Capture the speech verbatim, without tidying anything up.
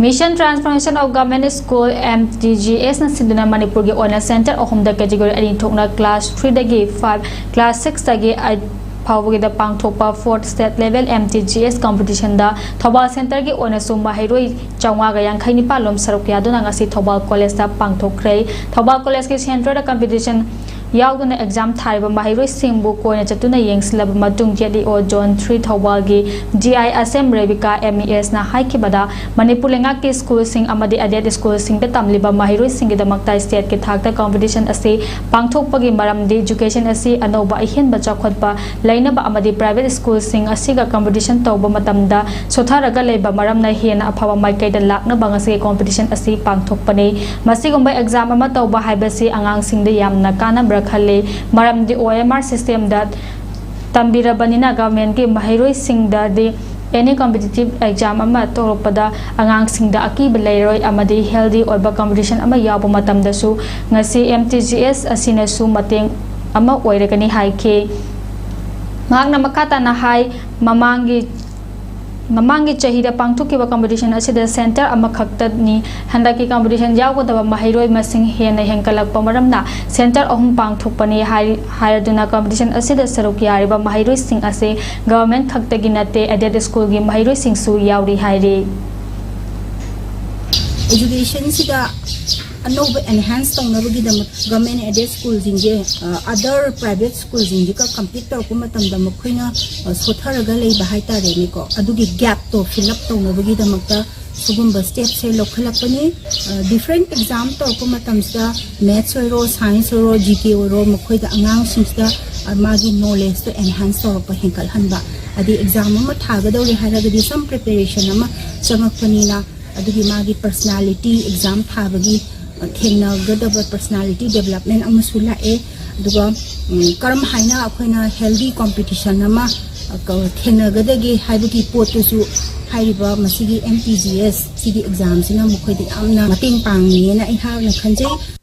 Mission Transformation of Government School, M T G S ꯅ ꯁꯤꯟꯗꯨꯅ ꯃꯅꯤꯄꯨꯔꯒꯤ ꯑꯣꯏꯅ ꯁꯦꯟꯇꯔ ꯑꯍꯨꯝꯗ ꯀꯦꯇꯦꯒꯣꯔꯤ ꯑꯅꯤ ꯊꯣꯛꯅ ꯀ꯭ꯂꯥꯁ ꯊ꯭ꯔꯤꯗꯒꯤ ꯐꯥꯏꯚ, ꯀ꯭ꯂꯥꯁ ꯁꯤꯛꯁꯇꯒꯤ ꯑꯩꯠ ꯐꯥꯎꯕꯒꯤꯗ ꯄꯥꯡꯊꯣꯛꯄ fourth state level M T G S ꯀꯝꯄꯤꯇꯤꯁꯟꯗ ꯊꯧꯕꯥꯜ ꯁꯦꯟꯇꯔꯒꯤ ꯑꯣꯏꯅꯁꯨ ꯃꯍꯩꯔꯣꯏ ꯆꯥꯝꯃꯉꯥꯒ ꯌꯥꯡꯈꯩ ꯅꯤꯄꯥꯟ ꯂꯣꯝ ꯁꯔꯨꯛ ꯌꯥꯗꯨꯅ ꯉꯁꯤ ꯊꯧꯕꯥꯜ ꯀꯣꯂꯦꯖꯇ ꯄꯥꯡꯊꯣꯛꯈ꯭ꯔꯦ꯫ ꯊꯧꯕꯥꯜ ꯀꯣꯂꯦꯖꯀꯤ ꯁꯦꯟꯇꯔꯗ ꯀꯝꯄꯤꯇꯤꯁꯟ ꯌꯥꯎꯗꯨꯅ ꯑꯦꯛꯖꯥꯝ ꯊꯥꯔꯤꯕ ꯃꯍꯩꯔꯣꯏꯁꯤꯡꯕꯨ ꯀꯣꯏꯅ ꯆꯠꯇꯨꯅ ꯌꯦꯡꯁꯤꯜꯂꯕ ꯃꯇꯨꯡ, ꯖꯦꯠ ꯏ ꯑꯣ ꯖꯣꯟ ꯊ꯭ꯔꯤ ꯊꯧꯕꯥꯜꯒꯤ ꯖꯤ ꯑꯥꯏ ꯑꯦꯁ M Rebika M E ꯑꯦꯁꯅ ꯍꯥꯏꯈꯤꯕꯗ, Manipur ꯂꯩꯉꯥꯛꯀꯤ ꯁ꯭ꯀꯨꯜꯁꯤꯡ ꯑꯃꯗꯤ ꯑꯦꯗꯦꯗ ꯁ꯭ꯀꯨꯜꯁꯤꯡꯗ ꯇꯝꯂꯤꯕ ꯃꯍꯩꯔꯣꯏꯁꯤꯡꯒꯤꯗꯃꯛꯇ ꯁ꯭ꯇꯦꯠꯀꯤ ꯊꯥꯛꯇ ꯀꯝꯄꯤꯇꯤꯁꯟ ꯑꯁꯤ ꯄꯥꯡꯊꯣꯛꯄꯒꯤ ꯃꯔꯝꯗꯤ, ꯏꯖꯨꯀꯦꯁꯟ ꯑꯁꯤ ꯑꯅꯧꯕ ꯑꯍꯦꯟꯕ ꯆꯥꯎꯈꯠꯄ ꯂꯩꯅꯕ ꯑꯃꯗꯤ ꯄ꯭ꯔꯥꯏꯚꯦꯠ ꯁ꯭ꯀꯨꯜꯁꯤꯡ ꯑꯁꯤꯒ ꯀꯝꯄꯤꯇꯤꯁꯟ ꯇꯧꯕ ꯃꯇꯝꯗ ꯁꯣꯊꯔꯒ ꯂꯩꯕ ꯃꯔꯝꯅ ꯍꯦꯟꯅ ꯑꯐꯕ ꯃꯥꯏꯀꯩꯗ ꯂꯥꯛꯅꯕ ꯉꯁꯤꯒꯤ ꯀꯝꯄꯤꯇꯤꯁꯟ ꯑꯁꯤ ꯄꯥꯡꯊꯣꯛꯄꯅꯤ꯫ ꯃꯁꯤꯒꯨꯝꯕ ꯑꯦꯛꯖꯥꯝ ꯑꯃ ꯇꯧꯕ ꯍꯥꯏꯕꯁꯤ ꯑꯉꯥꯡꯁꯤꯡꯗ ꯌꯥꯝꯅ ꯀꯥꯟꯅꯕ꯭ꯔꯥ ꯈꯜꯂꯤ, ꯃꯔꯝꯗꯤ ꯑꯣ ꯑꯦꯝ ꯑꯥꯔ ꯁꯤꯁꯇꯦꯝꯗ ꯇꯝꯕꯤꯔꯕꯅꯤꯅ ꯒꯚꯔꯟꯃꯦꯟꯠꯀꯤ ꯃꯍꯩꯔꯣꯏꯁꯤꯡꯗꯗꯤ ꯑꯦꯅꯤ ꯀꯝꯄꯤꯇꯤꯇꯤꯚ ꯑꯦꯛꯖꯥꯝ ꯑꯃ ꯇꯧꯔꯛꯄꯗ ꯑꯉꯥꯡꯁꯤꯡꯗ ꯑꯀꯤꯕ ꯂꯩꯔꯣꯏ ꯑꯃꯗꯤ ꯍꯦꯜꯗꯤ ꯑꯣꯏꯕ ꯀꯝꯄꯤꯇꯤꯁꯟ ꯑꯃ ꯌꯥꯎꯕ ꯃꯇꯝꯗꯁꯨ ꯉꯁꯤ M T G S ꯑꯁꯤꯅꯁꯨ ꯃꯇꯦꯡ ꯑꯃ ꯑꯣꯏꯔꯒꯅꯤ ꯍꯥꯏꯈꯤ꯫ ꯃꯍꯥꯛꯅ ꯃꯈꯥ ꯇꯥꯅ ꯍꯥꯏ, ꯃꯃꯥꯡꯒꯤ ꯃꯃꯥꯡꯒꯤ ꯆꯍꯤꯗ ꯄꯥꯡꯊꯣꯛꯈꯤꯕ ꯀꯝꯄꯤꯇꯤꯁꯟ ꯑꯁꯤꯗ ꯁꯦꯟꯇꯔ ꯑꯃꯈꯛꯇꯅꯤ꯫ ꯍꯟꯗꯛꯀꯤ ꯀꯝꯄꯤꯇꯤꯁꯟ ꯌꯥꯎꯒꯗꯕ ꯃꯍꯩꯔꯣꯏ ꯃꯁꯤꯡ ꯍꯦꯟꯅ ꯍꯦꯟꯒꯠꯂꯛꯄ ꯃꯔꯝꯅ ꯁꯦꯟꯇꯔ ꯑꯍꯨꯝ ꯄꯥꯡꯊꯣꯛꯄꯅꯤ ꯍꯥꯏ-, ꯍꯥꯏꯔꯗꯨꯅ ꯀꯝꯄꯤꯇꯤꯁꯟ ꯑꯁꯤꯗ ꯁꯔꯨꯛ ꯌꯥꯔꯤꯕ ꯃꯍꯩꯔꯣꯏꯁꯤꯡ ꯑꯁꯤ ꯒꯚꯔꯟꯃꯦꯟꯠ ꯈꯛꯇꯒꯤ ꯅꯠꯇꯦ, ꯑꯦꯗꯦꯗ ꯁ꯭ꯀꯨꯜꯒꯤ ꯃꯍꯩꯔꯣꯏꯁꯤꯡꯁꯨ ꯌꯥꯎꯔꯤ ꯍꯥꯏꯔꯤ꯫ ꯑꯦꯖꯨꯀꯦꯁꯟꯁꯤꯗ ꯑꯅꯧꯕ ꯑꯦꯟꯍꯦꯟꯁ ꯇꯧꯅꯕꯒꯤꯗꯃꯛ ꯒꯚꯔꯟꯃꯦꯟꯠ ꯑꯦꯗꯦꯗ ꯁ꯭ꯀꯨꯜꯁꯤꯡꯁꯦ, ꯑ, ꯑꯗꯔ ꯄ꯭ꯔꯥꯏꯚꯦꯠ ꯁ꯭ꯀꯨꯜꯁꯤꯡꯁꯤꯒ ꯀꯝꯄꯤꯠ ꯇꯧꯔꯛꯄ ꯃꯇꯝꯗ ꯃꯈꯣꯏꯅ, ꯑ, ꯁꯣꯊꯔꯒ ꯂꯩꯕ ꯍꯥꯏꯇꯥꯔꯦꯅꯦꯀꯣ, ꯑꯗꯨꯒꯤ ꯒꯦꯞꯇꯣ ꯐꯤꯜ ꯑꯞ ꯇꯧꯅꯕꯒꯤꯗꯃꯛꯇ ꯁꯤꯒꯨꯝꯕ ꯁ꯭ꯇꯦꯞꯁꯦ ꯂꯧꯈꯠꯂꯛꯄꯅꯤ꯫ ꯑ, ꯗꯤꯐ꯭ꯔꯦꯟꯠ ꯑꯦꯛꯖꯥꯝ ꯇꯧꯔꯛꯄ ꯃꯇꯝꯁꯤꯗ ꯃꯦꯠꯁ ꯑꯣꯏꯔꯣ, ꯁꯥꯏꯟꯁ ꯑꯣꯏꯔꯣ, ꯖꯤ ꯀꯦ ꯑꯣꯏꯔꯣ, ꯃꯈꯣꯏꯗ ꯑꯉꯥꯡꯁꯤꯡꯁꯤꯗ, ꯑ, ꯃꯥꯒꯤ ꯅꯣꯂꯦꯖꯇꯣ ꯑꯦꯟꯍꯦꯟꯁ ꯇꯧꯔꯛꯄ, ꯍꯦꯟꯒꯠꯍꯟꯕ꯫ ꯍꯥꯏꯗꯤ ꯑꯦꯛꯖꯥꯝ ꯑꯃ ꯊꯥꯒꯗꯧꯔꯦ ꯍꯥꯏꯔꯒꯗꯤ ꯁꯝ ꯄ꯭ꯔꯤꯄꯦꯔꯦꯁꯟ ꯑꯃ ꯆꯪꯉꯛꯄꯅꯤꯅ, ꯑꯗꯨꯒꯤ ꯃꯥꯒꯤ ꯄꯔꯁꯅꯥꯂꯤꯇꯤ, ꯑꯦꯛꯖꯥꯝ ꯊꯥꯕꯒꯤ, ꯑ, ꯊꯦꯡꯅꯒꯗꯕ ꯄꯔꯁꯅꯥꯂꯤꯇꯤ ꯗꯦꯕꯂꯞꯃꯦꯟ ꯑꯃꯁꯨ ꯂꯥꯛꯑꯦ꯫ ꯑꯗꯨꯒ, ꯎꯝ, ꯀꯔꯝ ꯍꯥꯏꯅ ꯑꯩꯈꯣꯏꯅ ꯍꯦꯜꯗꯤ ꯀꯣꯝꯄꯤꯇꯤꯁꯟ ꯑꯃ, ꯑ, ꯀ-, ꯊꯦꯡꯅꯒꯗꯒꯦ ꯍꯥꯏꯕꯒꯤ ꯄꯣꯠꯇꯨꯁꯨ ꯍꯥꯏꯔꯤꯕ ꯃꯁꯤꯒꯤ M T G S ꯁꯤꯒꯤ ꯑꯦꯛꯖꯥꯝꯁꯤꯅ ꯃꯈꯣꯏꯗ ꯌꯥꯝꯅ ꯃꯇꯦꯡ ꯄꯥꯡꯉꯦꯅ ꯑꯩꯍꯥꯛꯅ ꯈꯟꯖꯩ꯫